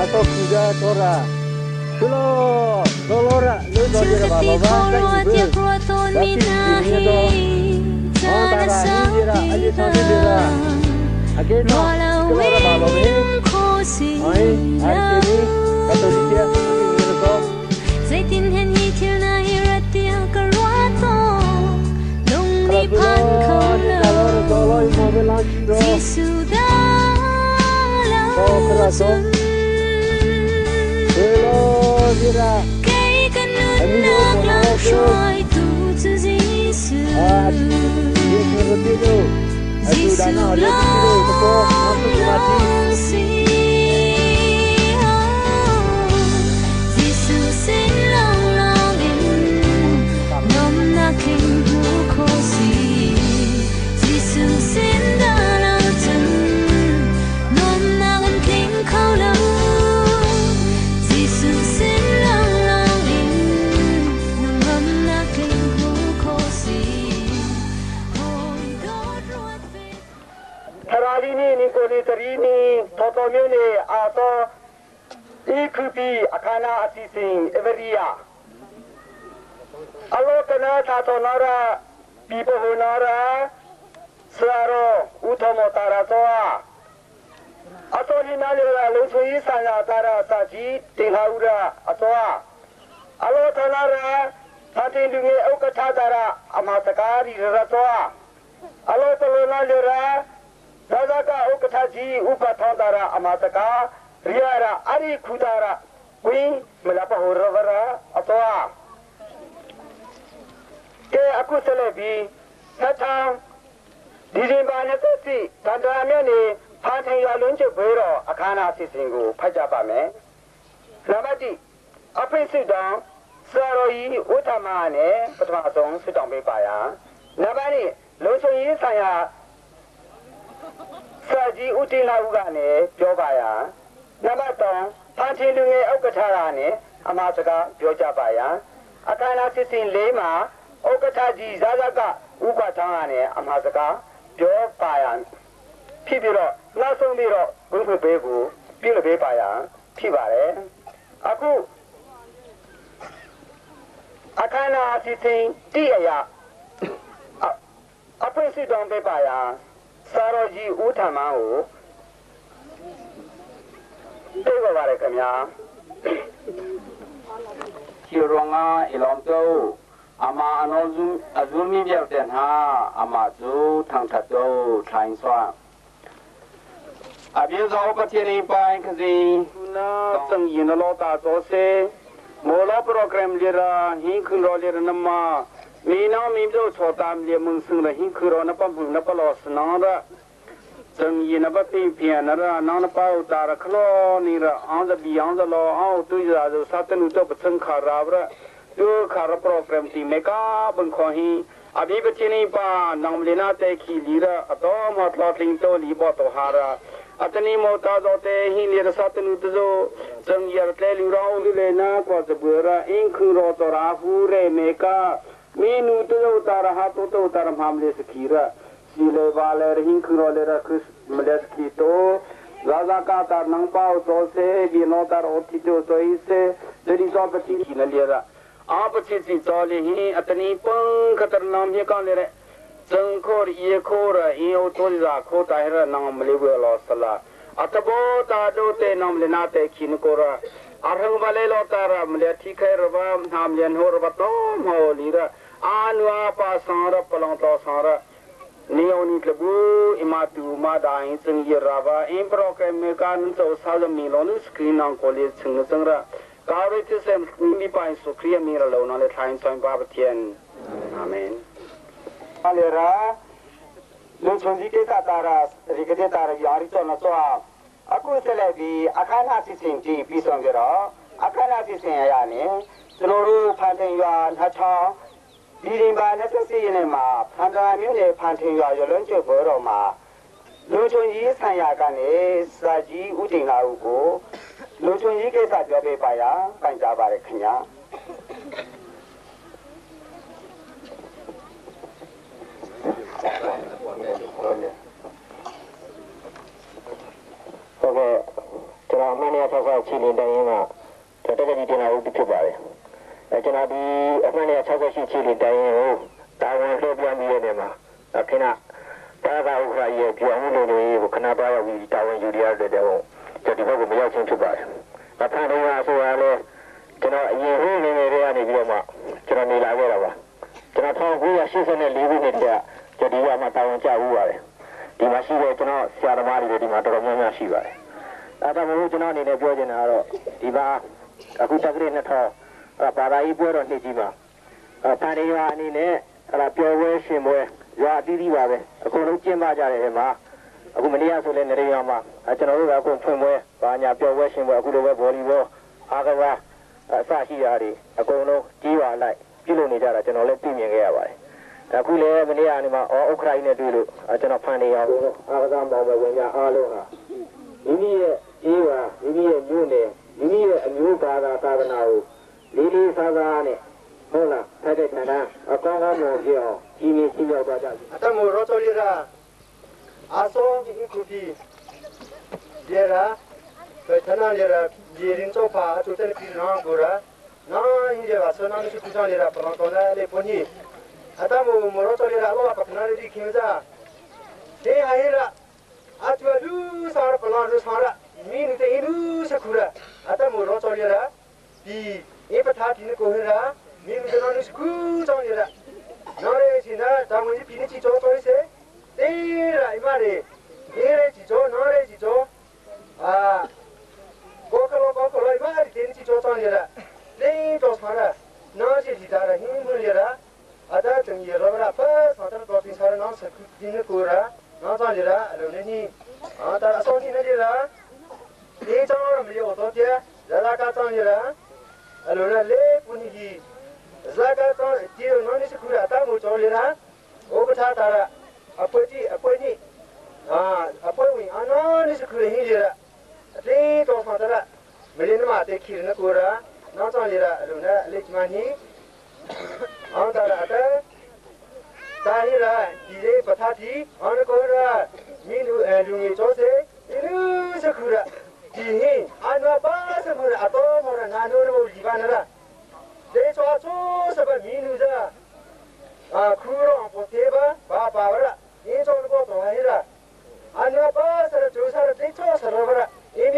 Thil ka ti khawh rua tiah ka ruah tawnmi hna hi caan a saupi hna. Ruah lo in um khawh si lo. Zeitin hen hi thil na hi rat tiah ka ruah tawn. Lung nih phan kho lo. Jesuh dah lo cun. Kei ka nunnak lamhruaitu cu Jesuh. Jesuh lawnglawng si. Jesuh sin lawnglawng in nuamhnak tling hmu khawh si. Jesuh sin dah lo cun nuamhnak an tling kho lo. Jesuh sin lawnglawng in nuamhnak tling hmu khawh si. Hawi dawt ruat ve. Tharalini Nikoli Tarini Thotomyone Ato Ikhupi Akhana Asising Everia Alokana Thatonara Pipohunara Saro Uthomo Tara Toa Atohina Lera Lungsui Sanya Tara Saji Tinghaura Atoa Alothanara Thatin Lunge Okatha Tara Amatakari Ratoa Alotolona Lera ဇာဇကဥက္ကဋ္ဌကြီးဥပထောင်တာရအမတကာရိယရာအရိခုတာရဝင်းမလပဟောရဝရအတောကဲအခုဆက်လက်ပြီး2000ဒီဇင်ဘာ24တန်တရာမြို့နယ်ဖာထင်ရွာလွန်ကျဘွေတော်အခမ်းအနားစီစဉ်ကိုဖတ်ကြပါမယ်။နံပါတ်1အဖိစုတောင်ဆရာတော်ကြီးဥထမနဲ့ပထမဆုံးဆုတောင်းပေးပါရန်။နံပါတ်2လုံခြုံရေးဆိုင်ရာစာကြီးဦးတင်လာဦးကနေပြောပါရန်နံပါတ်3ဖန်ထင်လူငယ်ဥက္ကဋ္ဌကနေအမှားစကားပြောကြပါရန်အခမ်းအနားစစ်စင်၄မှာဥက္ကဋ္ဌကြီးဇာဇကဥပထောင်းကနေအမှားစကားပြောပါရန်ဖြစ်ပြီးတော့နောက်ဆုံးပြီးတော့ဘုဖဘေးကိုပြုလုပ်ပေးပါရန်ဖြစ်ပါတယ်အခုအခမ်းအနားစစ်စင်တိအရာအဖွင့်ဆုတောင်းပေးပါရန်စာတော်ကြီးဦးထမန်းကိုတွေ့ပါပါတယ်ခင်ဗျာ ချီရောငါအလောင်းတော့အမအနောဇုအဇုမိပြောက်တဲ့ဟာအမဇုထန်ထတော့ထိုင်ဆွာအပြေသောပတိရိပိုင်းခစီနာစံရင်လောတာသောစေမောလာပရိုဂရမ်လီရာဟင်းခွန်ရောလီရနမမီနောမီတို့ချောတမ်လီမုန်စင်ရဟင်းခွရောနပမှုနပလောစနာရစံရင်နပပိပြန်နရနောင်နပေါတာရခလောနီရအောင်ဇဘီအောင်ဇလောအောင်တူရာဇသတနုတပစံခါရာဝရတူခါရပရိုဂရမ်တီမေကာဘန်ခေါဟီအဘိပတိနိပါနောင်လီနာတေခီလီရအတော်မထလောတင်တိုလီဘောတောဟာရာအတနီမောတာဇောတေဟိလီရသတနုတဇောဇံရတဲလူရောင်းလေနာကောဇဘရအင်ခုရောတရာဖူရေမေကာမေနုတဇောတာရဟာတောတောတာရမမ်လေစခီရစီလေဝါလေဟင်ခုရောလေရခရစ်မလက်စခီတိုဇာဇာကာတာနံပေါသောစေဘီနောတာအိုတီတိုဆိုဣစေဒေဒီဇောပတိခိနလျရာအာပချီစီဇောလီဟိအတနီပံခတရနမ်ဟေကောင်လေဇံခေါ်ယေခေါ်ရအင်အိုတိုဇာခေါ်တာဟရနံမလေးဝလောဆလာအတဘောတာဒိုတေနမ်လနာတေခိနကိုရအရဟံဝလေလောတာရမလေထိခဲရဝမ်နာမလန်ဟောရဘတောမောလီရအာနဝပါဆောင်ရပလောင်တောဆောင်ရနီယိုနီကဘူအမတူမဒိုင်စင်ရရာဘာအင်ပရိုကမေကန်သောဆာလမီလောနစကရီနန်ကိုလီစင်စင်ရကာရိသစမ်မိပိုင်ဆုခရီမီရလောနလေထိုင်ဆိုင်ပါပတီယန်အာမင် အလေရာလုံချုံကြီးကိစ္စတာရာရိကတဲ့တာရာယာရီတော့နတော့အခုဆက်လက်ပြီးအခမ်းအနားစီစဉ်ကြည့်ပြီးဆုံးကြတော့အခမ်းအနားစီစဉ်ရရနေကျွန်တော်တို့ဖန်တင်ရွာနှစ်ချောင်းဒီရင်ပါ24ရက်နေ့မှာဖန်တရာမြို့နယ်ဖန်ထင်ရွာရွလွန်းကျဘောတော်မှာလုံချုံကြီးဆိုင်ရာကနေစာကြီးဥတင်လာဦးကိုလုံချုံကြီးကိစ္စပြောပြပါရန်ပန်ကြားပါတယ်ခင်ဗျာ ဟုတ်ကဲ့ကျွန်တော်အမှန် 266ခြေလင်းတိုင်းကတော်တော်ကြီးတင်လာဦးဖြစ်ပါတယ်။အဲကျွန်တော်ဒီအမှတ်268ခြေလင်းတိုင်းကိုတာဝန်လွှဲပြောင်းပြီးတဲ့နေမှာအခဏတာကဥက္ခရဲ့ပြောင်းမှုတွေကိုခဏသွားရောက်ပြီးတာဝန်ယူရတဲ့တဲ့ကျွန်တော်ဒီဘက်ကိုမရောက်ချင်းဖြစ်ပါတယ်။အဖန်တော်ကဆိုရလဲကျွန်တော်အရင်ဟိုးနေနေတွေကနေပြီးတော့မှကျွန်တော်နေလာခဲ့တာပါ။ကျွန်တော်1984ခုနှစ်တည်းကကျွန်တော်ဒီကမှတာဝန်ကျဦးပါတယ်။ဒီမှာရှိတဲ့ကျွန်တော်ဆရာသမားတွေဒီမှာတော်တော်များများရှိပါတယ်။အဲဒါမို့ကျွန်တော်အနေနဲ့ပြောချင်တာကတော့ဒီမှာအခုတက္ကရာ2000အဲ့ဘာသာရေးပွဲတော်နှစ်ကြီးမှာဖန်ရီရွာအနေနဲ့အဲ့ပျော်ပွဲရှင်ပွဲရွာအသီးသီးပါပဲအကုန်လုံးကျင်းပကြတဲ့မှာအခုမနေ့ကဆိုလဲနေရွာမှာကျွန်တော်တို့ကအခုဖွင့်ပွဲဘာညာပျော်ပွဲရှင်ပွဲအခုလိုပဲဗော်လီဘောအားကစားအစရှိရာတွေအကုန်လုံးကြီးရွာလိုက်ပြုလုပ်နေကြတာကျွန်တော်လည်းသိမြင်ခဲ့ရပါတယ်။အခုလည်းမနေ့ကနေမှအော်ဥက္ခရာကြီးနဲ့တွေ့လို့ကျွန်တော်ဖန်နေရောအားကစားမောင်ပဲဝင်ကြအားလုံးဟာမိမိရဲ့ကြီးရွာမိမိရဲ့မြို့နယ်မိမိရဲ့အမျိုးဘာသာသာသနာကိုလေးလေးစားစားနဲ့ဟုတ်လားထိုက်တဲ့ဌာနအကောင်းကောင်းမဖြစ်အောင်ကြီးကြီးကြီးရောက်သွားကြပြီ အတမောရောတော်လီရာအဆောဒီခုပီရေရာဘယ်ဌာနလေရာရေရင်တော့ပါအတူတဲ့ပြည်နော်ကိုရာနော်ဟင်းရပါဆနာမရှိကူချောင်းလေရာပလောင်တော်လေပွန်ကြီးအတမောမောရောတော်လီရာလောပခနာရီခင်စားဒေဟာဟေရာအကျွလူစားပလောင်လူစားရာမင်းတဲ့လူစခုရာအတမောရောတော်လီရာဒီဧပထာဒီကိုဟေရာမင်းတို့နော်စကူချောင်းလေရာနော်ရေရှင်နာတာဝန်ကြီးပြင်းချီချောတော်စေတေးရာအမရေအေးရေချီချောနော်ရေချီချောအာကိုကလောကိုကလောအမရေတင်းချီချောချောင်းလေရာတင်းတော့ဆာရာနော်ချီတာရဟင်းမလေရာအတာတင်ရရောရာပါဆာတော်တော်ပြင်းဆာနော်စကူဒီနကိုရာနော်ချောင်းလေရာအလုံးနေနီအာတာအစောင်းနေလေရာဒီချောင်းရမလီတော့ပြဇလာကချောင်းလေရာအလုံးလေပူနီကြီးဇာကတော့ဒီနော်နေစကူရာတာမို့ချောင်းလေရာဩပထာတာရအပွေကြီးအပွေကြီးအာအပွေဝင်အနော်နေစကူဟင်းလေရာအသေးတော်ဆောင်တရမလင်းမတဲ့ခီနကိုရာနော်ချောင်းလေရာအလုံးနဲ့အလေးချမနီအောင်တာရအတဲ့တာဟိရာဒီလေးပထာတိအောင်ကိုရာမိလူလူငယ်ချောစေဒီလူစကူရာဒီဟင်းအနောပါစကူရာအတော်မောရနာနိုနိုလီဘာနရာဒေချောချောစပမီနူဇာအခုရောပေါ်သေးပါဘာပါဝရအင်းချောကောတော့ဟိရာအနောပါစရကျိုးစားတဲ့ချောစရဝရအင်း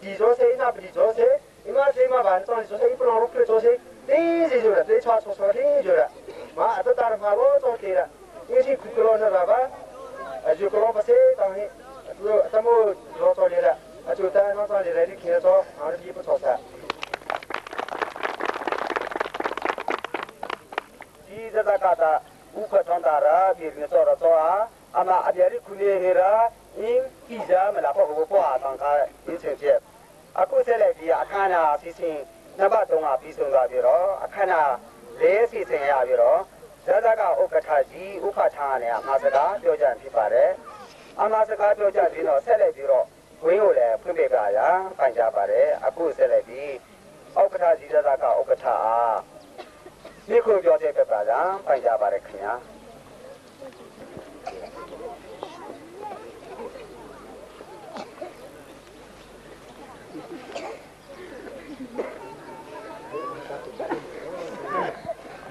ဒီဇောစေနာပဒီဇောစေအမစေမဘာတော့ဇောစေပလောရုပ်ဇောစေတင်းစီဇောတဲ့ချောချောချောတင်းဇောမာအတတာမာဘောတော့တေရာအင်းစီခုကလောနလာပါအကျကလောပစေတောင်းဟိအတမို့ရောတော်လေရာအကျတာနော်တော်လေရာဒီခေတော့အာရဒီပထောစာဒီဇဒကတာဥခထွန်တာရာပြည်နေတော့တော့အမအပြရီခုနေဟေရာအင်းကြည်စားမလားပေါ့ဘောပွားတန်ခါရင်းချင်ချက်အခုဆက်လက်ပြီးအခမ်းအနားစီစဉ်နံပါတ်3ကပြီးဆုံးသွားပြီတော့အခမ်းအနား၄စီစဉ်ရပြီတော့ဇဒကဥက္ကဋ္ဌကြီးဥခထာနဲ့အမှားစကားပြောကြဖြစ်ပါတယ်အမှားစကားပြောကြပြီးတော့ဆက်လက်ပြီးတော့ဝင်းကိုလည်းဖွင့်ပြပါရပန်ကြပါတယ်အခုဆက်လက်ပြီးဥက္ကဋ္ဌကြီးဇဒကဥက္ကဋ္ဌအားဒီခုပြောတဲ့ပြပါကြပန်ကြပါတယ်ခင်ဗျာ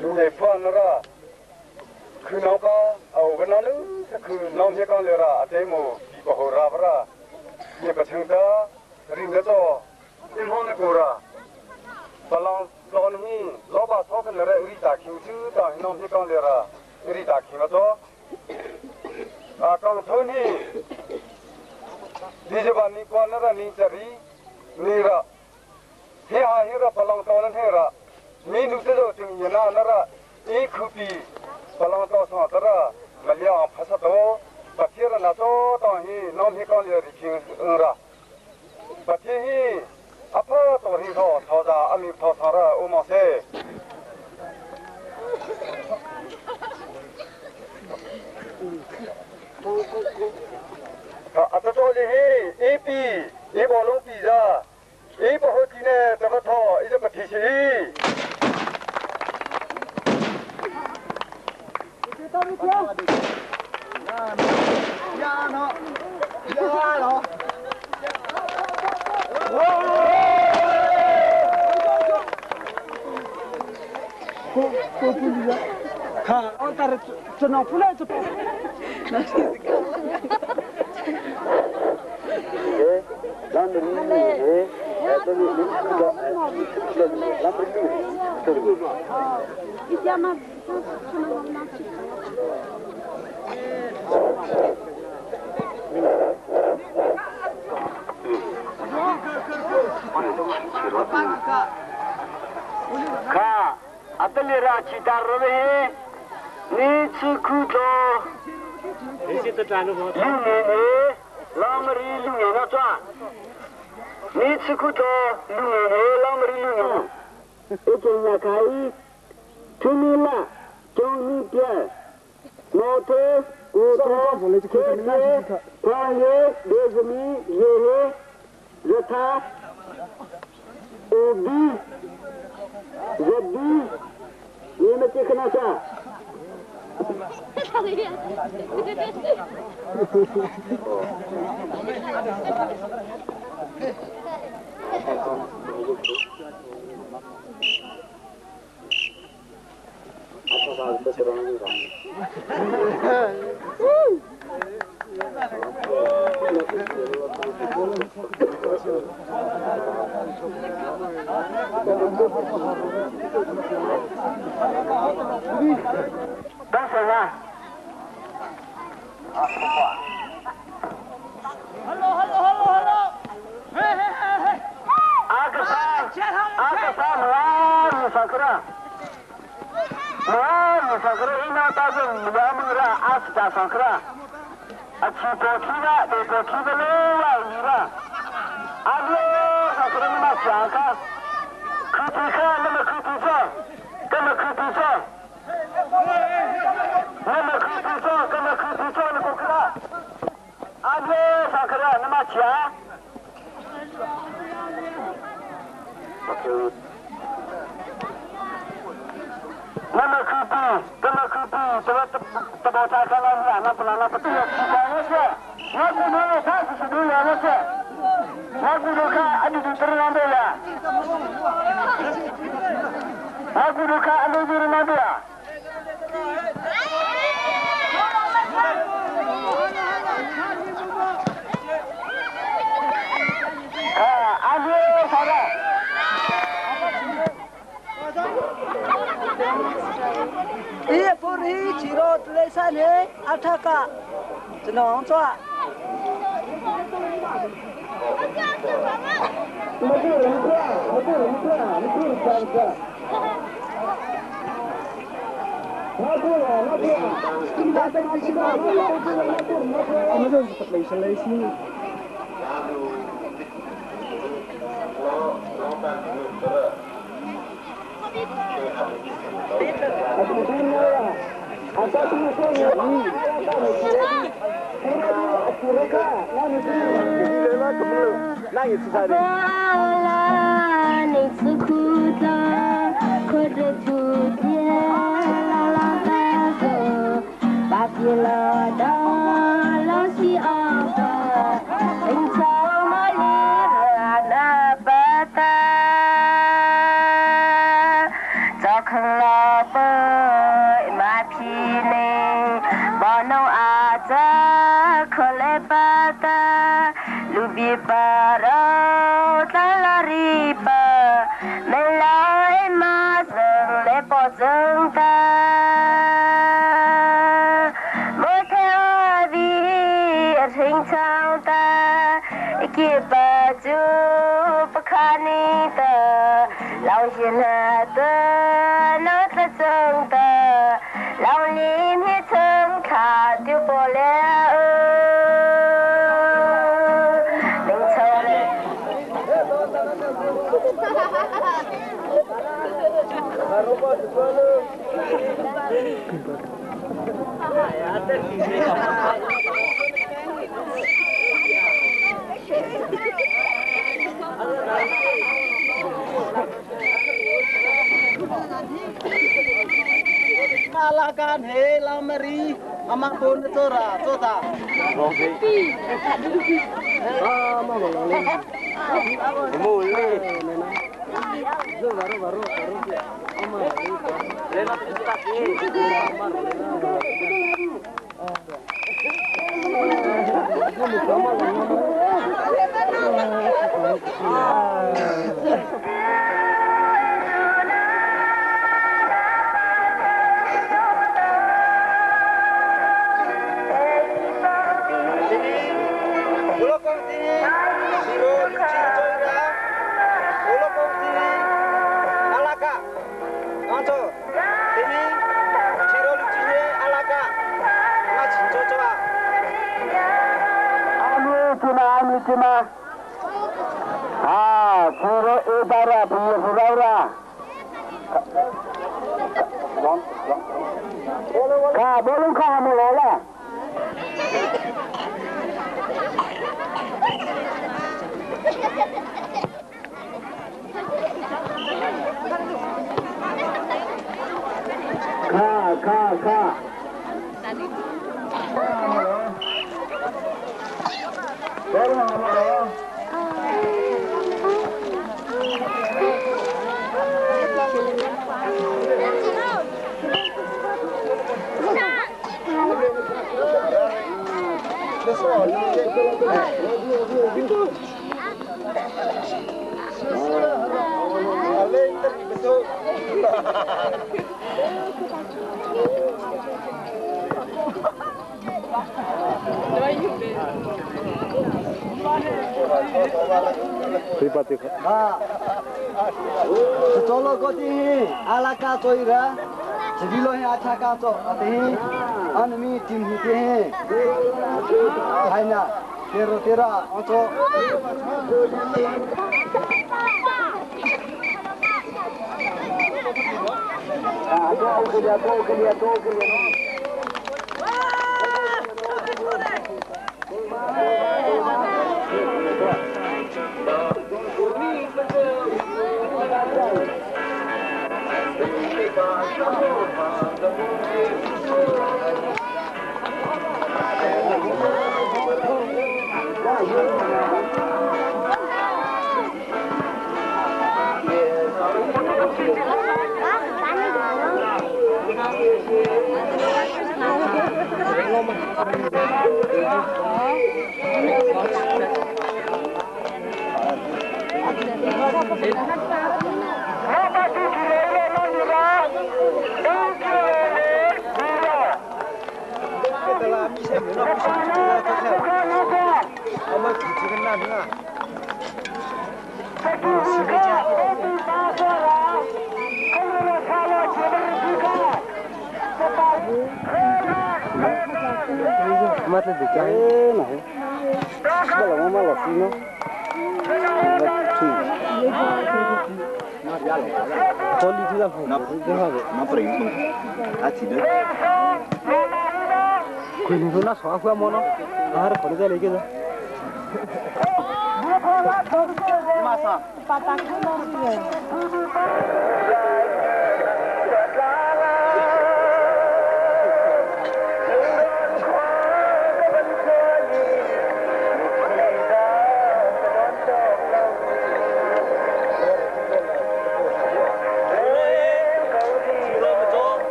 လူလေဖွန်ရာခုနောကအောကနလူခုနောမြေကောင်လေရာအတဲမိုဒီဘဟရာဗရာမြေပထင်တာရင်တော့အင်းဟောနကိုရာပလောင်လောနဟင်းလောဘသောကနရရိတာခင်ချူတာနောမြေကောင်လေရာရိတာခင်တော့အာကောင်ထုံးနီဒီဂျဘာနီကွာနရနီချရီနီရာဟေဟာဟေရာပလောင်တော်နဟေရာမင်းလူတို့တင်ရနာနရအေခုပီပလောင်တော်ဆောင်တရမလျောင်ဖဆတော်ပတိရနာတော်တော်ဟိနောမေကောင်လျရီချင်းရာပတိဟိအဖတော်ဟိသောသောသာအမိသောသာရဥမဆေအတတော်လေဟိအေပီအေဘောလုံးပီဇာအေဘဟိတိနေတဘထောဣဒပတိရှိ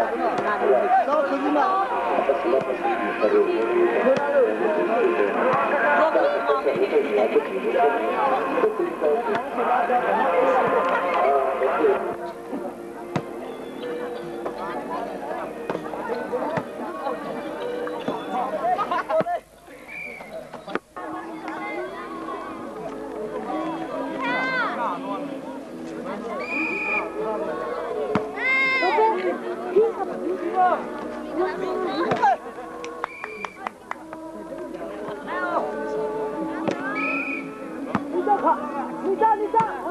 你上，你上，你上。